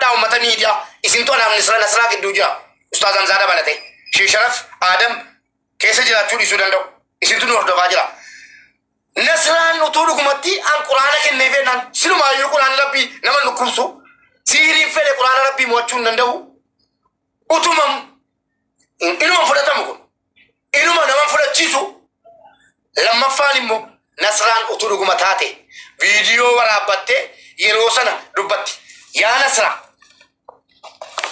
Dhaggeeffadhaa uummata miidiyaa. Isintu anaaf Nasraa gidduu jira. Ustaaz Hamzaa dabalate. Sheekh Sharaf Aadam keessa jiraachuu dhiisuu danda'u. Isintu nu hordofaa jira. Nasraan utuu dhugumatti an quraana kennee fennaan silumaayyuu quraanni rabbii nama hin dhukkubsu. Siiriin fedhe quraana rabbii mo'achuu hin danda'u. Utuma inuma fudhatamu kun. Inuma nama fudhachiisu. Lammaffaan immoo Nasraan utuu dhuguma taate viidiyoo waraabbattee yeroo sana dubbatti. Yaa Nasraa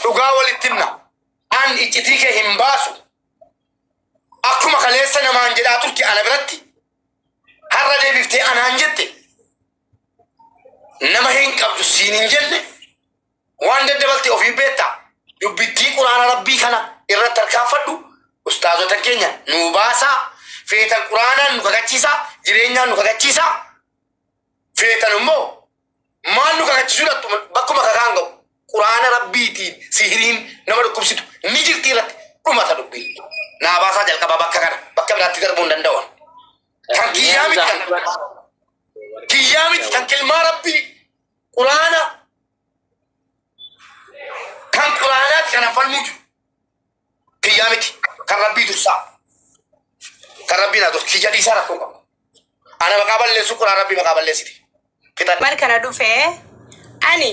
dhugaa walitti himna. An iccitii kee hin baasu. Akkuma kaleessa namaan jedhaa turte ana biratti har'a deebiftee anaan jette nama hin qabdu siin hin jenne waan daddabalte ofii beekta. Dubbittii quraana rabbii kana irratti harkaanfadhu. Ustaazota keenya nuu baasaa. Feetan quraanaan nu kakachiisaa. Jireenyaan nu kakachiisaa. Feetan immoo maal nu kakachiisuu dhattu bakkuma kakaan ga'u. Quraana rabbiitiin sihiriin nama dhukkubsitu ni jirti irratti dhumata dubbiin. Naa baasaa jalqabaa bakka kana bakka biraatti darbuu hin danda'an. Kan kiyyaa miti kan kiyyaa miti kan kilmaa rabbii quraana kan quraanaati kan falmuu jiru. Kiyyaa miti kan rabbii dursaa. Kan rabbii naa dursa kiyya dhiisaa rakkoo qabu. Ana maqaa balleessu quraan rabbii maqaa balleessiti. Fixadhe. Mar kana dhufee ani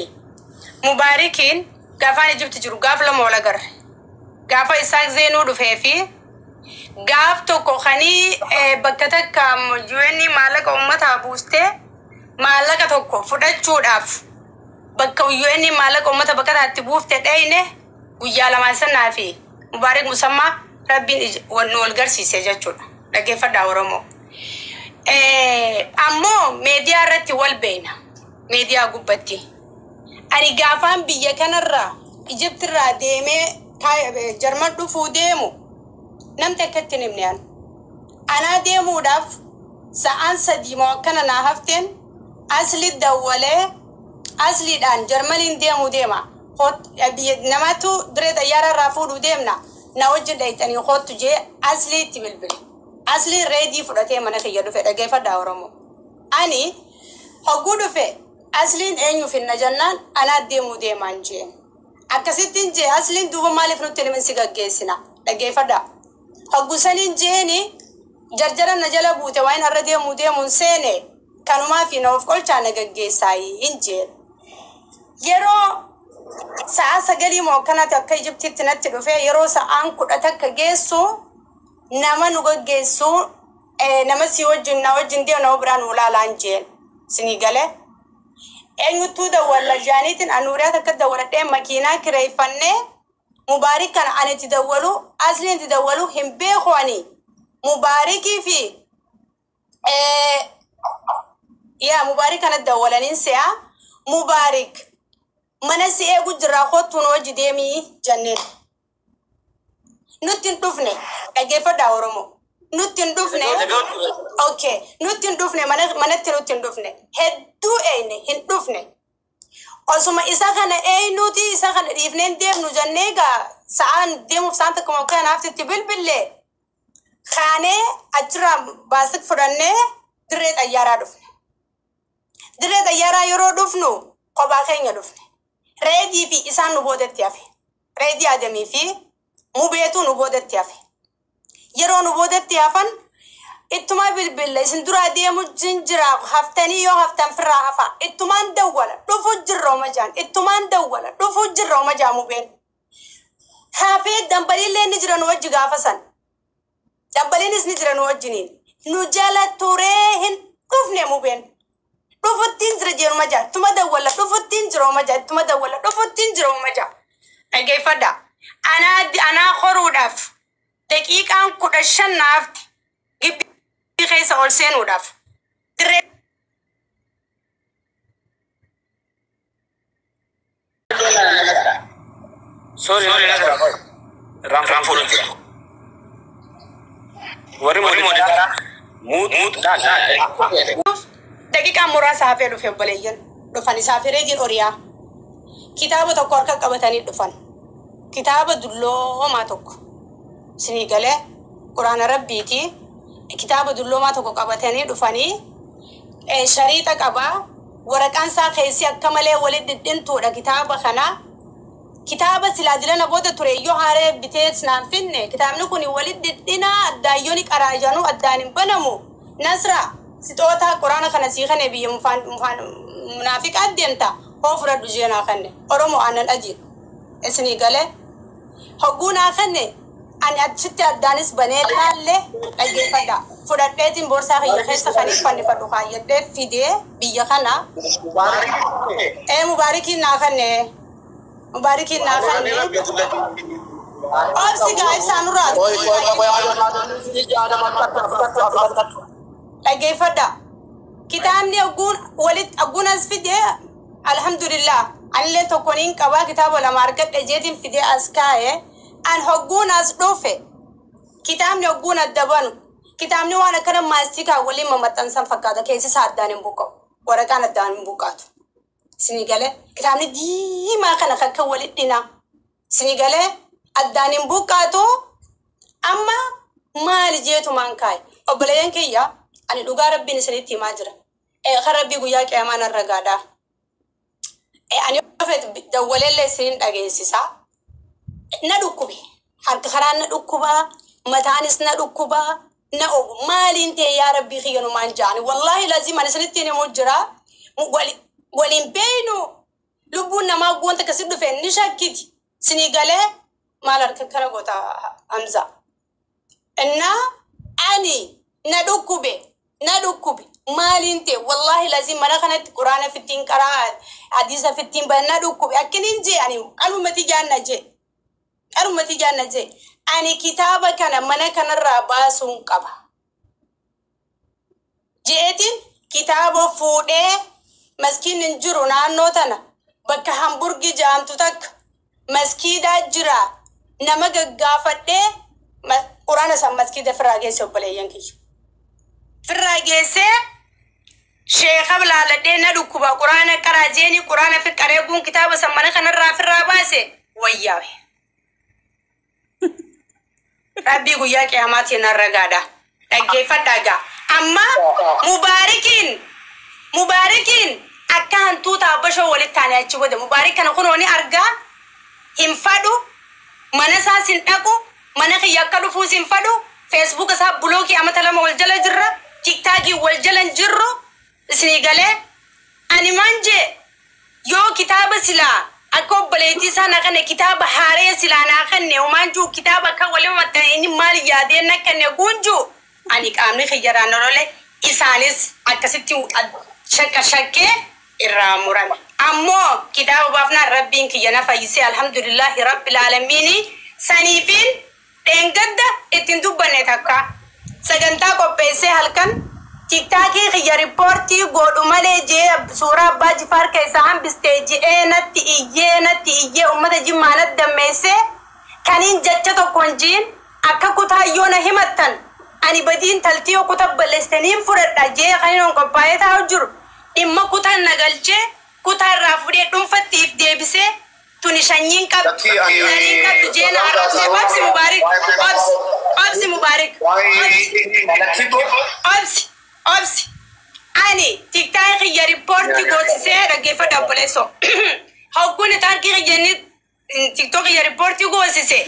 Mubaarikiin gaafaan Ijipti jiru gaaf lama wal agarre. Gaafa Isaaq Zeenuu dhufee fi gaaf tokko kanii bakka takka UN maallaqa uummataa buustee maallaqa tokko fudhachuudhaaf bakka UN maallaqa uummata bakka taatti buufte dheyne guyyaa lamaan sanaa fi Mubaarik Musammaa rabbiin nu wal garsiise jechuudha. Dhaggeeffadhaa Oromoo. Ammoo meediyaa irratti wal beeyna. Meediyaa gubbatti. Ani gaafaan biyya kanarraa Ijiptirraa deemee Jarman dhufuu deemu namti akka itti hin himne an. Anaa deemuudhaaf sa'aan 3 moo akkana naa hafteen asli dawwalee asliidhaan Jarmaniin deemuu deema. Namatu diree xayyaara irraa fuudhuu deemna na wajjin dhayxanii koottu jee aslii itti bilbile. Asliin reedii fudhatee mana kiyya dhufe dhaggeeffadhaa Oromoo. Ani hogguu dhufe asliin eenyu finna jennaan anaa deemuu deemaan jeen. Akkasittiin jee asliin duuba maaliif nutti himin si gaggeessina dhaggeeffadhaa. Hoggu saniin jeeni jarjara na jala buute waan har'a deemuu deemuun seene kanumaa fi na of qolchaa na gaggeessaayi hin jeen. Yeroo sa'a 9 moo akkanatti akka Ijiptiitti natti dhufe yeroo sa'aan 11 geessu nama nu gaggeessu nama si wajjin na wajjin deemu nama biraa nu ilaalaan jeen. Sinii galee. Eenyuttuu dawwalla jaaniitiin anuuriyaa takka dawwaladhee makiinaa kireeffannee Mubaarik kana ani itti dawwalu asliin itti dawwalu hin beeku ani Mubaarikii fi yaa Mubaarik kana dawwalaniin se'a Mubaarik mana si eegu jirraa kottuu nu wajji deemii jenneen. Nutti hin dhufne dhaggeeffadhaa Oromoo. Nutti hin dhufne okay nutti hin dhufne mana manatti nutti hin dhufne hedduu eeyne hin dhufne. Osuma isa kana eeynuuti isa kana dhiifnee hin deemnu jennee egaa sa'aan deemuuf sa'aan takka moo kana haftitti bilbille kaanee achirraa baasik fudhannee dirree xayyaaraa dhufne. Dirree xayyaaraa yeroo dhufnu kophaa keenya dhufne. Reedii fi isaan nu boodatti hafe. Reedii Adamii fi Mubeetu nu boodatti hafe. Yeroo nu boodatti hafan ittuma bilbilla isin duraa deemu jira haftanii yoo haftan firraa hafa ittumaan dawwala dhufu jirra oma jaan ittumaan dawwala dhufu jirra oma jaa Mubeen. Hafee dambaliillee ni jira nu wajji gaafa san. Dambaliinis ni jira nu wajjiniin. Nu jala turee hin dhufne Mubeen. Dhufuttiin jira jeeruma jaa ittuma dawwala dhufuttiin jira oma jaa ittuma dawwala dhufuttiin jira oma jaa. Dhaggeeffadhaa. Anaa horuudhaaf daqiiqaan 15 na hafte gibbii keessa ol seenuudhaaf dirree Sorry, Irraan fuudhu jira. Warri moderator muut laal. Daqiiqaa muraasa hafee dhufe obboleeyyan dhufan isaa fi reediin oriyaa kitaaba tokko harka qabatanii dhufan. Kitaaba dulloomaa tokko sinii galee quraana rabbiiti kitaaba dulloomaa tokko qabatanii dhufanii shariixa qabaa waraqaan isaa keessi akka malee walitti dhidhintuudha kitaaba kana Kitaaba silaa dilana booda ture iyyoo haaree bitee naan finne. Kitaabni kun walitti dhidhinaa addaayyooni qaraajanuu addaan hin banamu. Nasra sixootaa quraana kana sii kane biyya mufaan munaafiqaa deemta. Hoo fudhadhu jee naa kanne. Oromoo aannan ajiidha. Isinii galee. Hogguu naa kanne ani achitti addaanis banee laalle dhaggeeffadha. Fudhadheetiin boorsaa kiyya keessa kan fannifadhu kaayyadhee fidee biyya kana. Ee mubaarikiin naa kanne. Mubaarikiin naa kanne. Obsi gaa ibsaa nurraa. Dhaggeeffadha. Kitaabni ogguun walitti ogguun as fidee alhamdulillah anillee tokko niin qabaa kitaaba lama argadhe jeetiin fidee as kaa'e an hogguun as dhufe kitaabni hogguun adda banu kitaabni waan akkana maastikaa waliin mamaxxansan fakkaata keessi isaa addaan hin buqqa'u waraqaan addaan hin buqqaatu. Isinii galee kitaabni diimaa kana akka walitti dhinaa isinii galee addaan hin buqqaatu. Amma maali jeetumaan kaa'e obboleeyyan kiyya ani dhugaa rabbiin isinitti himaa jira. Kan rabbii guyyaa qiyaamaa narra gaadhaa. Ani ofet dawwaleellee isinin dhageessisaa. Na dhukkube. Harka karaan na dhukkubaa, mataanis na dhukkubaa, na ogu. Maaliin ta'e yaa rabbii kiyya numaan ja'ani. Wallaahi lazim ani isinitti himuu jira. Waliin beeynu lubbuun namaa wanta akkasii dhufe ni shakkiti. Isinii galee maal harka kana goota Hamza. Innaa ani na dhukkube na dhukkube maaliin ta'e wallaahi lazim mana kanatti quraana fittiin qaraa hadiisa fittiin bana na dhukkube akkiniin jee ani qalumatti jaanna jee qalumatti jaanna jee ani kitaaba kana mana kanarraa baasuun qaba jeetiin kitaaba fuudhee maskiin hin jiru naannoo tana bakka hamburgi jaamtu takka maskiidaa jira nama gaggaafadhee quraana san maskiida firraa geesse obboleeyyan kiyya. Firraa geessee sheeka laaladhee na dhukkuba quraana qaraa jeeni quraana fi qaree guun kitaaba san mana kanarraa firraa baase wayyaawe. Rabbii guyyaa qiyaamaatiin narra gaadha. Dhaggeeffadhaa gaa. Amma mubaarikiin akka hantuuta abbashoo walitti taane achi booda mubaarik kana kunoo ni argaa hin fadhu mana isaas hin dhaqu mana kiyya akka dhufuus hin fadhu feesbuuka isaa bulookii amata lama wal jala jirra tiktaakii wal jala hin jirru isinii galee ani maan jee yoo kitaaba silaa akka obboleettii isaa na kanne kitaaba haaree silaa naa kanne homaan jiru kitaaba akka waliin maxxane inni maal yaadee na kanne guunjuu ani qaamni kiyyaraan lole isaanis akkasitti shakka shakkee irraa murame. Ammoo kitaaba baafnaan rabbiin kiyya na fayyisee alhamdulillahi rabbil aalamiini saniifiin dheengadda ittiin dubbanne takka sagantaa qopheessee halkan tiktaakii kiyya riippoortii godhu malee jee suuraa abbaa jifaar keessaa hambistee je'ee natti iyyee uummata jimmaa natti dammeessee kaniin jecha tokko hin jiin akka kutaayyoo na himattan ani badiin taltii yoo kutaa balleessitaniin fudhadha jee kaniin on qophaa'ee taa'u jiru dhimma kutaan na galchee kutaa irraa fudhee dhuunfattiif deebisee tuni shanyiin qabdu saniin qabdu jee na arrabsee obsi mubaarik obsi obsi mubaarik obsi obsi ani tiktaakii kiyya riippoortii goosisee dhaggeeffadha obboleessoo hogguun taarkii kiyya inni tiktook kiyya riippoortii goosise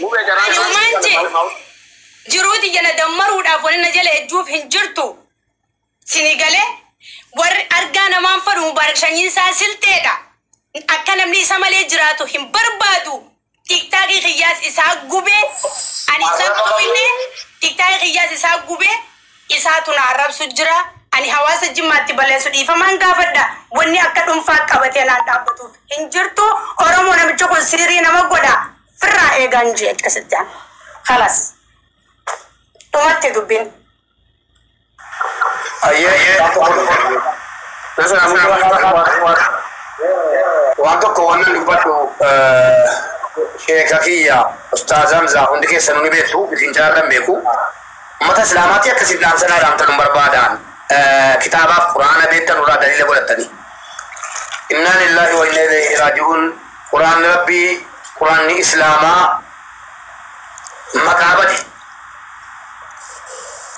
ani uumaan jee jiruuti jala dammaruudhaaf wani na jala ejjuuf hin jirtu sini galee warri argaa namaan fadhu mubaarak shanyiin isaa silteedha akka namni isa malee jiraatu hin barbaadu tiktaakii kiyyaas isaa gubee ani isa tuqinne tiktaakii kiyyaas isaa gubee isaatu na arrabsu jira ani hawaasa jimmaatti balleessu dhiifamaan gaafadha wanni akka dhuunfaa qabatee naan dhaabbatuuf hin jirtu oromoo namicha kun sirrii nama godha firraa eegaan jee akkasitti khalas dhumatti dubbiin. Waan tokko wannan dubbadhu sheeka kiyya Ustaaz Hamzaa hundi keessanuu ni beektu isin jaallan beeku. Uummata Islaamaatti akkasiin dhaamsanaa dhaamtan hin barbaadaan kitaabaaf quraana beektan irraa daliila godhatanii. Innaa lillahi wa innaa ilayhi raaji'uun quraanni rabbii quraanni Islaamaa maqaa bade.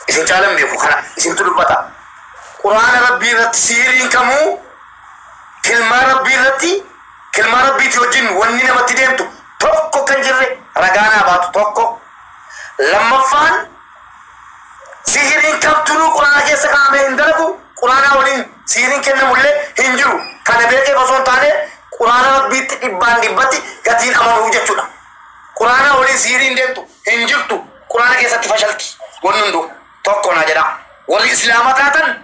Isin caalan beeku kana isintu dubbata. Quraana rabbii irratti siiriin kamuu kilmaa rabbii irratti kilmaa rabbiiti wajjin wanni namatti deemtu Tokko kan jirre ragaa naa baatu tokko. Lammaffaan, sihiriin kamtunuu quraana keessa kaa'amee hin dalagu. Quraanaa waliin sihiriin kennamullee hin jiru. Kana beekee osoo hin taane quraana rabbiitti dhibbaan dhibbatti gatiin amanuu jechuudha. Quraana waliin sihiriin deemtu hin jirtu. Quraana keessatti fashalti. Wanni hunduu tokko naa jedha. Warri islaama taatan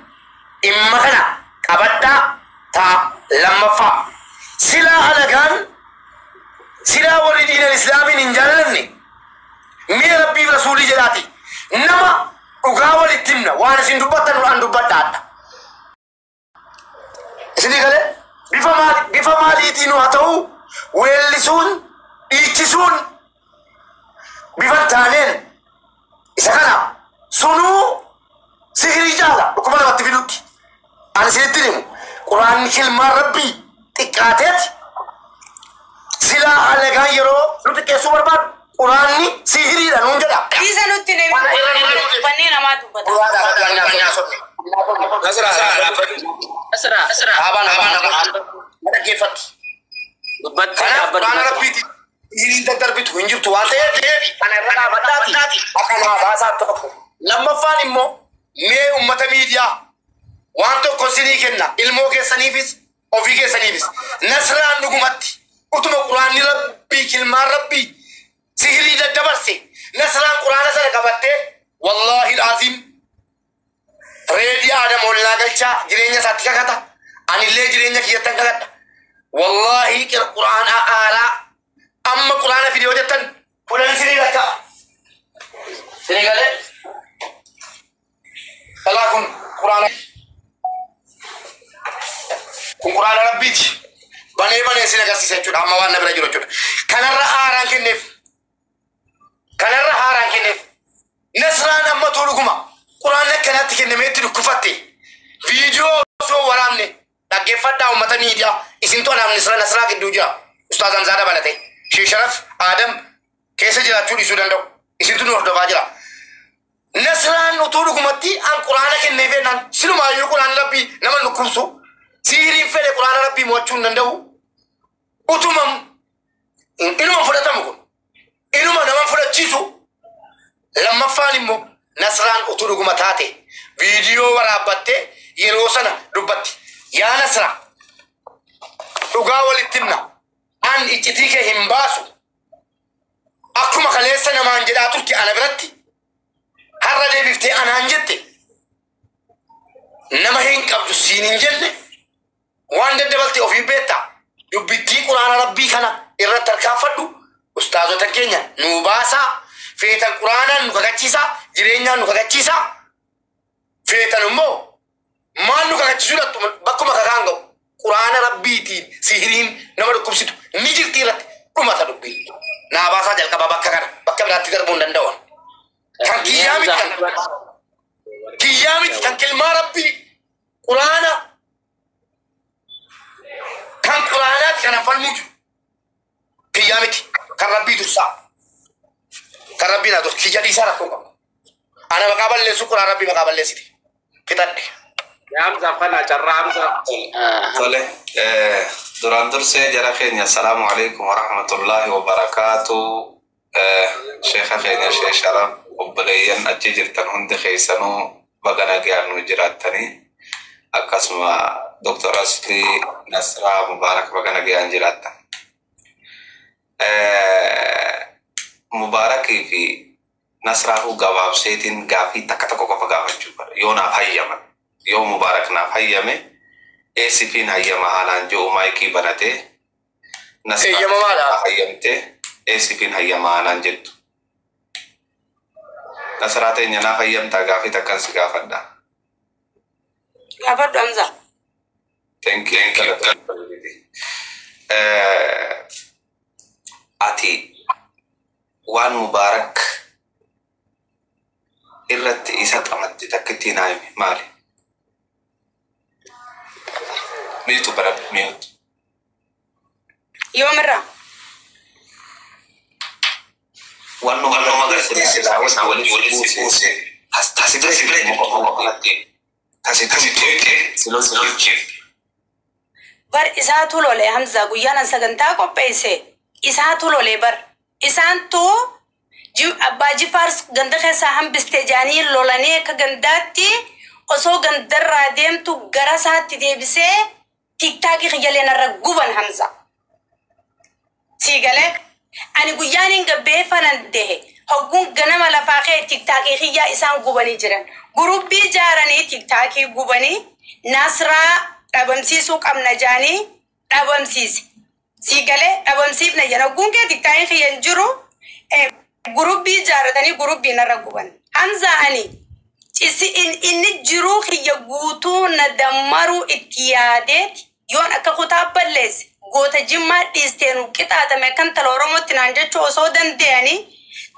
dhimma kana qabadhaa taa. Lammaffaa, silaa alagaan, silaa warri diinan islaamiin hin jaalanne, mee rabbii rasuulii jedhaati nama dhugaa walitti himna. Waan isin dubbattan an dubbadhaadha. Isinii galee bifa maali, bifa maaliitiin haa ta'u, weellisuun dhiichisuun bifa hin taaneen isa kana sunuu sihirii caala dhukkuba namatti fidutti. Ani isinitti himu, quraanni kilmaan rabbii xiqqaateeti silaa alagaan yeroo nu xiqqeessuu barbaadu quraanni sihiriidha nuun jedha. Isa nutti nami wanneen namaa dubbata. Nasra dhaabbatu. Nasra. Dhaabaan dhaabaan dhaggeeffatti. Dubbatti Kanaaf dhaabbatu. quraana rabbiiti sihiriin daddarbitu hin jirtu waan ta'eef kana irra dhaabadhaati akka naa baasaa tokko. Lammaffaan immoo, mee ummata miidiyaa waan tokko sinii kenna, ilmoo keessaniifis ofii keessaniifis. Nasraan dhugumatti utuma quraanni rabbii kilmaan rabbii sihirii daddabarse, Nasraan quraana sana qabattee, wallaahi alaaziim, reedii Aadam ollaa galchaa jireenya isaatti kakata, anillee jireenya kiyyattan kakadha, wallaahi quraana aaraa amma quraana fide yoo jettan 10 sinii lakka'a. Sinii galee dhalaa kun quraana, kun quraana rabbiiti. Banee banee sin agarsiisa jechuudha amma waan na bira jiru jechuudha. Kanarra haaraan kenneef. Kanarra haaraan kenneef. Nasraan amma tuu dhuguma quraanni akkanaatti kennameetti dhukkufatte. Viidiyoo osoo waraabne, dhaggeeffadhaa uummata miidiyaa, isintu anaaf Nasraa gidduu jira. Ustaaz Hamzaa dabalate. Sheekh Sharaf Aadam keessa jiraachuu dhiisuu danda'u. Isintu nu hordofaa jira. Nasraan utuu dhugumatti an quraana kennee fennaan, silumaayyuu quraanni rabbii nama hin dhukkubsu. Sihiriin fedhe quraana rabbii mo'achuu hin danda'u. Utuma inuma fudhatamu kun. Inuma nama fudhachiisu. Lammaffaan immoo, Nasraan utuu dhuguma taate viidiyoo waraabbattee yeroo sana dubbatti. Yaa Nasraa, dhugaa walitti himna. An iccitii kee hin baasu. Akkuma kaleessa namaan jedhaa turte ana biratti har'a deebiftee anaan jette, nama hin qabdu siin hin jenne, waan daddabalte ofii beekta. Dubbittii quraana rabbii kana irratti harkaanfadhu, ustaazota keenya nuu baasaa, feetan quraanaan nu kakachiisaa, jireenyaan nu kakachiisaa, feetan immoo maal nu kakachiisuu dhattu, bakkuma kakaan ga'u quraana rabbiitiin sihiriin nama dhukkubsitu ni jirti irratti dhumata dubbii. Naa baasaa jalqabaa bakka kana, bakka biraatti darbuu hin danda'an. Kan kiyyaa miti, kan kiyyaa miti, kan kilmaa rabbii quraana, kan quraanaati kana falmuu jiru. Kiyyaa miti, kan rabbii dursaa. Kan rabbii naa dursa, kiyya dhiisaa, rakkoo qabu. Ana maqaa balleessu quraan rabbii maqaa balleessiti. Fixadhe. Hamza kana carraa Hamza. Tole, duraan dursee jara keenya, assalaamu alaikum warahmatullahi wabarakaatu. Sheekha keenya Sheekh Sharaf, obboleeyyan achi jirtan hundi keessanuu baga nagaan nu jiraattanii, akkasuma Dr. Asli, Nasraa, Mubaarak, baga nagaan jiraattan. Mubaarakii fi Nasraafuu gabaabseetiin gaafii takka tokko qofa gaafachuu fedha. Yoo naaf hayyaman, yoo Mubaarak naaf hayyame, ACP'n hayyama haalaan ji'u maayikii banatee Nasraa Eeyyamamaadha. hayyamtee ACP'n hayyama haalaan jettu. Nasraa teenya, naaf hayyamtaa gaafii takkan si gaafadha? Gaafadhu, Hamza. Thank you. Ati waan Mubaarak irratti isa xamatte takkitti naa himi, maali? Mute baradhu, mute. Yoomirraa? Waan nu agarsiise silaa walitti si buuse. Tasi bira jirti. Tasi tuute si lolchiif. Bar isaatu lole, Hamza, guyyaan an sagantaa qopheesse. Isaatu lolee bar. Isaantu Abbaa Jifaar ganda keessaa hambiste jaanii lolanii akka gandaatti osoo gandarraa deemtu gara isaatti deebisee TikTokii kiyyalee narra guban, Hamza. Sii galee ani guyyaan hin gabbee fanan dehe hogguun ganama lafaa kee TikTokii kiyyaa isaan gubanii jiran. Gurubbii ijaaranii TikTokii gubanii Nasraa dhabamsiisuu qabna jaanii dhabamsiise. Sii galee dhabamsiifna jedhan, hogguun kee TikTokii kiyya hin jiru, gurubbii ijaarratanii gurubbii narra guban. Hamza, ani isi inni jiruu kiyya guutuu na dammaruu itti yaadeeti yoon akka kutaa balleesse goota Jimmaa dhiisteenu qixaaxame kan tala Oromootti naan jechuu osoo danda'anii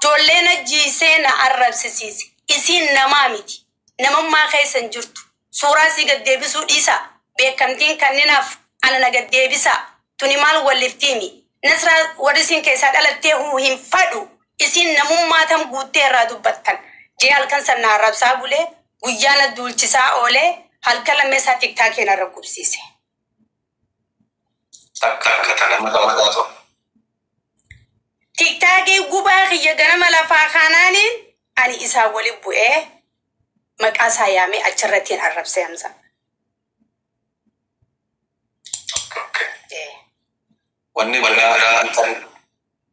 ijoollee na jiisee na arrabsisiise. Isiin namaa miti. Namummaa keessa hin jirtu. Suuraa sii gaddeebisuu dhiisaa. Beekamtiin kanninaaf ana na gaddeebisaa. Tuni maal walliftiimi? Nasraa warri isin keessaa dhalattee huu hin fadhu. Isiin namummaa tam guuttee irraa dubbattan. Jee halkan san na arrabsaa bulee, guyyaa na duulchisaa oolee, halkan lammeessaa TikTokii narra gubsiise. Takka akka tana mata. TikTokii gubaa kiyya ganama lafaa kanaaniin ani isaa waliin bu'ee maqaa isaa yaamee achirrattiin arrabsee, Hamza. Wanni biraa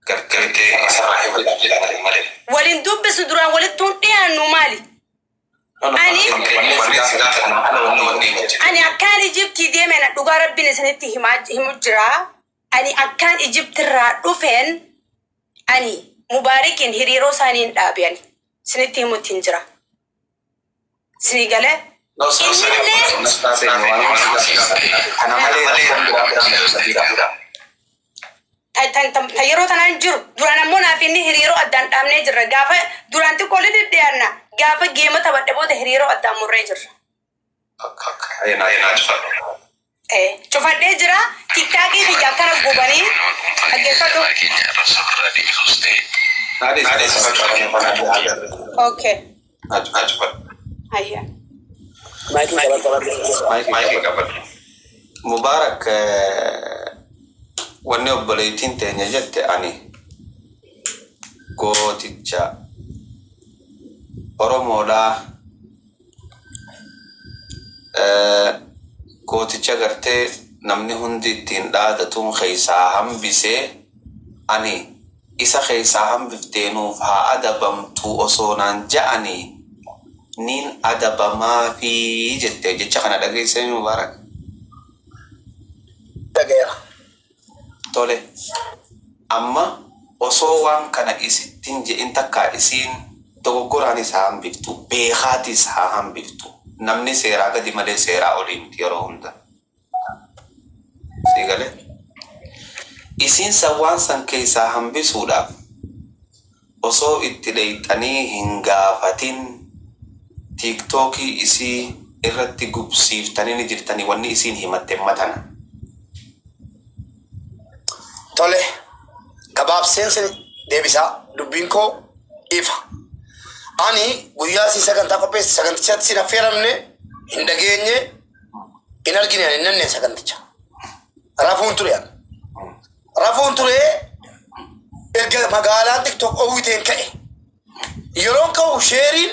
gargartee isarraa himuu jedhan malee. Waliin dubbisu, duraan walittuun dhiyaannu maali? Ani akkaan Ijiptii deemeen, dhugaa Rabbiin isinitti himu jira. Ani akkaan Ijiptirraa dhufeen ani Mubaarikiin hiriiroo isaanii hin dhaabe, ani isinitti himutti hin jira. Isinii galee? Innillee Kana malee rakkoon biraa ta yeroo tanaan jiru, duraan ammoo naaf inni hiriiroo addaan dhaabnee jirra. Gaafa duraan xiqqoo walitti dhiyaanna, gaafa geema taphadhe booda hiriiroo addaan murree jirra. Cufadhee jira. TikTokii kiyya akkana gubanii dhaggeeffadhu. Okay. Hayya. Maayikii qabadhu. Mubaarak, wanni obboleettiin teenya jette ani gooticha Oromoodhaa, gooticha gartee namni hundi ittiin dhaadatuun keessaa hambisee, ani isa keessaa hambifteenuuf haa adabamtu osoo naan ja'anii niin adabamaa fi jette. Jecha kana dhageessee, Mubaarak? Dhagayeera. Tole. Amma osoo waan kana isittiin je'in takkaa isiin dogoggoraanis haa hambiftu, beekaatis haa hambiftu. Namni seeraa gadi malee seeraa olii miti yeroo hunda. Sii galee? Isiin san waan san keessaa hambisuudhaaf osoo itti dheeyxanii hin gaafatin TikTokii isii irratti gubsiiftanii ni jirtanii, wanni isiin himatte matana. Tole, gabaabseen sin deebisaa, dubbiin koo ifa. Ani guyyaa si sagantaa qopheesse sagantichatti sin affeeramne, hin dhageenye, hin argine, hin nanne saganticha. Rafuun ture ani. Rafuun ture, erga magaalaan TikTok oowwiteen ka'e. Yeroon ka'u shareiin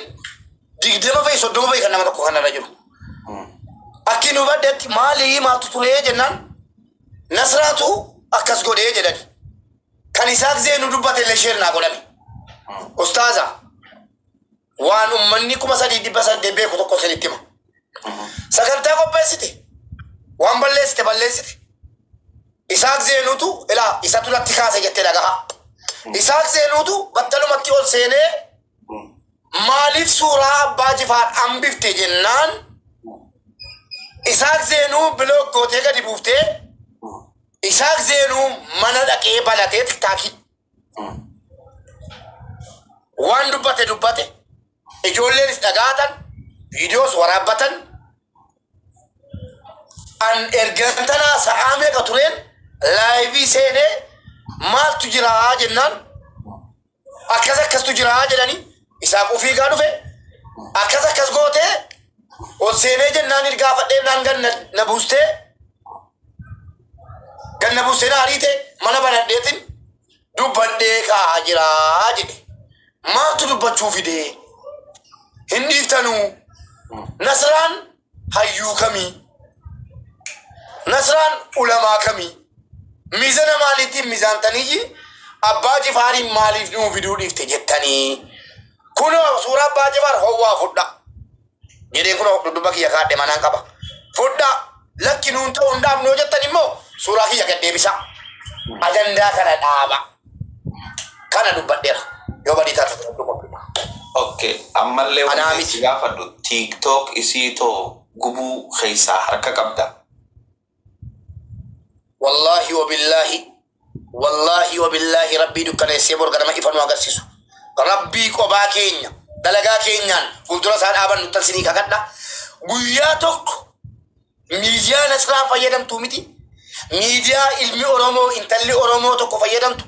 20 fa'i 30 fa'i kan nama tokko kanarra jiru. Akki nu baddeetti maalii maaltu turee jennaan Nasraatu akkas godhee jedhani. Kan Isaaq Zeenuu dubbate illee share naa godhame. Ustaaza, waan uummanni 3,800 beeku tokko isinitti hima. Sagantaa qopheessite, waan balleessite balleessite. Isaaq Zeenuutu ilaa isatu natti kaase jettee dhagaha. Isaaq Zeenuutu battalumatti ol seenee maaliif suuraa Abbaa Jifaar hambifte jennaan Isaaq Zeenuu block gootee gadi buuftee, Isaaq Zeenuu mana dhaqee banatee TikTokii. Waan dubbate dubbate, ijoolleenis dhagaatan, viidiyoos waraabbatan. An ergan tanaa sa'aa meeqa tureen liveii seenee maaltu jiraa jennaan akkas akkastu jiraa jedhanii Isaaq ufiigaa dhufe, akkas akkas gootee ol seenee jennaan gaafadhee naan ganna na buustee ganna buustee na ariite mana banadheetin. Dubbadhee kaa'aa jiraa jedhe. Maaltu dubbachuu fidee? Hin dhiiftanuu. Nasraan hayyuu kamii? Nasraan ulamaa kamii? Miizana maaliitiin miizaantanii Abbaa Jifaariin maaliif nuu fiduu dhiifte jettanii? Kunoo suuraa Abbaa Jifaar howwaa fudha. Jedheen kunoo dudduba kiyya kaadhe manaan qaba. Fudha, lakki nuun ta'uu hin dhaabnu yoo jettan immoo suuraa kiyya gad deebisa. Ajandaa kana dhaaba. Kana dubbadheera. Yoo badii taate fudhachuu qophiidha. Okay, ammallee Anaa wanti miti. si gaafadhu, TikTok isii too gubuu keessaa harka qabda? Wallaahi wabillaahi, wallaahi wabillaahi, rabbii dukkaneessee bor ganama ifa nu agarsiisu. Rabbii qobaa keenya dalagaa keenyaan fuuldura isaa dhaabannu tan sinii kakadha. Guyyaa tokko miidiyaa Nasraan fayyadamtuu miti. Miidiyaa ilmi Oromoo, intalli Oromoo tokko fayyadamtu.